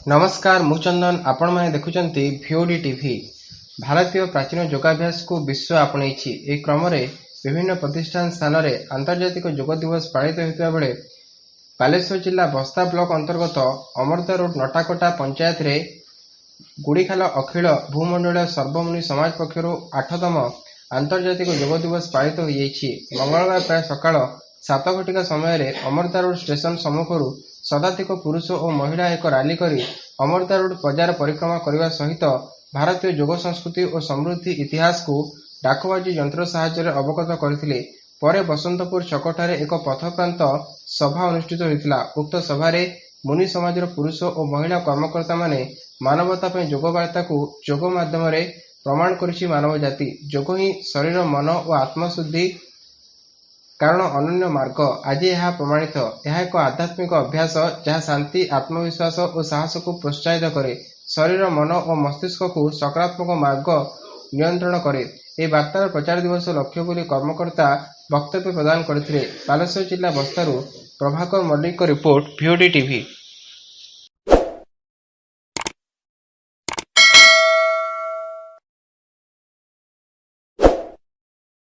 ନମସ୍କାର, ମୁଁ ଚନ୍ଦନ, ଆପଣମାନେ ଦେଖୁଛନ୍ତି ଭିଓଡି ଟିଭି। ଭାରତୀୟ ପ୍ରାଚୀନ ଯୋଗାଭ୍ୟାସକୁ ବିଶ୍ୱ ଆପଣେଇଛି। ଏହି କ୍ରମରେ ବିଭିନ୍ନ ପ୍ରତିଷ୍ଠାନ ସ୍ଥାନରେ ଆନ୍ତର୍ଜାତିକ ଯୋଗ ଦିବସ ପାଳିତ ହେଉଥିବା ବେଳେ ବାଲେଶ୍ୱର ଜିଲ୍ଲା ବସ୍ତା ବ୍ଲକ ଅନ୍ତର୍ଗତ ଅମର୍ଦ୍ଦା ରୋଡ ନଟାକଟା ପଞ୍ଚାୟତରେ ଗୁଡ଼ିଖାଲ ଅଖିଳ ଭୂମଣ୍ଡଳୀୟ ସର୍ବମୁନି ସମାଜ ପକ୍ଷରୁ 8ତମ ଆନ୍ତର୍ଜାତିକ ଯୋଗ ଦିବସ ପାଳିତ ହୋଇଯାଇଛି। ମଙ୍ଗଳବାର ପ୍ରାୟ ସକାଳ 7 ଘଟିକା ସମୟରେ ଅମର୍ଦ୍ଦା ରୋଡ ଷ୍ଟେସନ ସମ୍ମୁଖରୁ ଶତାଧିକ ପୁରୁଷ ଓ ମହିଳା ଏକ ରାଲି କରି ଅମର୍ଦ୍ଦା ରୋଡ ବଜାର ପରିକ୍ରମା କରିବା ସହିତ ଭାରତୀୟ ଯୋଗ ସଂସ୍କୃତି ଓ ସମୃଦ୍ଧି ଇତିହାସକୁ ଡାକବାଜି ଯନ୍ତ୍ର ସାହାଯ୍ୟରେ ଅବଗତ କରିଥିଲେ। ପରେ ବସନ୍ତପୁର ଛକଠାରେ ଏକ ପଥପ୍ରାନ୍ତ ସଭା ଅନୁଷ୍ଠିତ ହୋଇଥିଲା। ଉକ୍ତ ସଭାରେ ମୁନି ସମାଜର ପୁରୁଷ ଓ ମହିଳା କର୍ମକର୍ତ୍ତାମାନେ ମାନବତା ପାଇଁ ଯୋଗ ବାର୍ତ୍ତାକୁ ଯୋଗ ମାଧ୍ୟମରେ ପ୍ରମାଣ କରିଛି ମାନବ ଜାତି। ଯୋଗ ହିଁ ଶରୀର, ମନ ଓ ଆତ୍ମଶୁଦ୍ଧି କାରଣ ଅନନ୍ୟ ମାର୍ଗ, ଆଜି ଏହା ପ୍ରମାଣିତ। ଏହା ଏକ ଆଧ୍ୟାତ୍ମିକ ଅଭ୍ୟାସ, ଯାହା ଶାନ୍ତି, ଆତ୍ମବିଶ୍ୱାସ ଓ ସାହସକୁ ପ୍ରୋତ୍ସାହିତ କରେ। ଶରୀର, ମନ ଓ ମସ୍ତିଷ୍କକୁ ସକାରାତ୍ମକ ମାର୍ଗ ନିୟନ୍ତ୍ରଣ କରେ। ଏହି ବାର୍ତ୍ତାର ପ୍ରଚାର ଦିବସ ଲକ୍ଷ୍ୟ ବୋଲି କର୍ମକର୍ତ୍ତା ବକ୍ତବ୍ୟ ପ୍ରଦାନ କରିଥିଲେ। ବାଲେଶ୍ୱର ଜିଲ୍ଲା ବସ୍ତାରୁ ପ୍ରଭାକର ମଲ୍ଲିକଙ୍କ ରିପୋର୍ଟ, ଭିଓଡି ଟିଭି।